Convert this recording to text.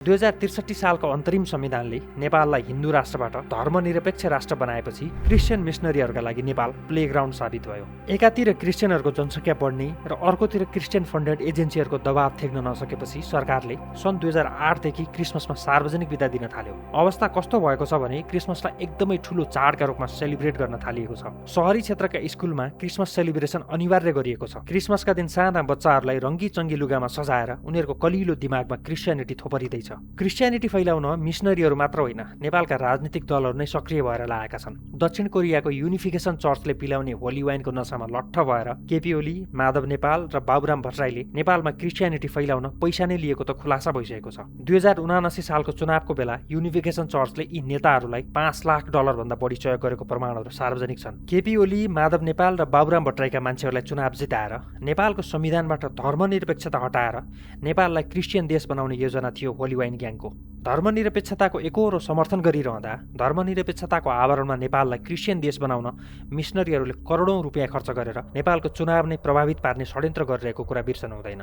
2063 सालको अन्तरिम संविधानले नेपाललाई हिन्दू राष्ट्रबाट धर्मनिरपेक्ष राष्ट्र बनाएपछि क्रिस्चियन मिसनरीहरूका लागि नेपाल प्लेग्राउन्ड साबित भयो। एकातिर क्रिस्चियनहरूको जनसङ्ख्या बढ्ने र अर्कोतिर क्रिस्चियन फन्डेड एजेन्सीहरूको दबाव थेक्न नसकेपछि सरकारले सन् 2008 देखि क्रिसमसमा सार्वजनिक बिदा दिन थाल्यो। अवस्था कस्तो भएको छ भने क्रिसमसलाई एकदमै ठूलो चाडका रूपमा सेलिब्रेट गर्न थालिएको छ। शहरी क्षेत्रका स्कुलमा क्रिसमस सेलिब्रेसन अनिवार्य गरिएको छ। क्रिसमसका दिन साना बच्चाहरूलाई रङ्गी चङ्गी लुगामा सजाएर उनीहरूको कलिलो दिमागमा क्रिस्चियनिटी थोपरिँदैछ। क्रिस्चियनिटी फैलाउन मिसनरीहरू मात्र होइन, नेपालका राजनीतिक दलहरू नै सक्रिय भएर लागेका छन्। दक्षिण कोरियाको युनिफिकेसन चर्चले पिलाउने होली वाइनको नसामा लट्ठ भएर केपी ओली, माधव नेपाल र बाबुराम भट्टराईले नेपालमा क्रिस्चियनिटी फैलाउन पैसा नै लिएको त खुलासा भइसकेको छ। 2079 सालको चुनावको बेला युनिफिकेसन चर्चले यी नेताहरूलाई $5 लाख भन्दा बढी सहयोग गरेको प्रमाणहरू सार्वजनिक छन्। केपी ओली, माधव नेपाल र बाबुराम भट्टराईका मान्छेहरूलाई चुनाव जिताएर नेपालको संविधानबाट धर्मनिरपेक्षता हटाएर नेपाललाई क्रिस्चियन देश बनाउने योजना थियो होली वाइन ग्याङको। धर्मनिरपेक्षताको एकोहोरो समर्थन गरिरहँदा धर्मनिरपेक्षताको आवरणमा नेपाललाई क्रिस्चियन देश बनाउन मिसनरीहरूले करोडौँ रुपियाँ खर्च गरेर नेपालको चुनाव नै प्रभावित पार्ने षड्यन्त्र गरिरहेको कुरा बिर्सनु हुँदैन।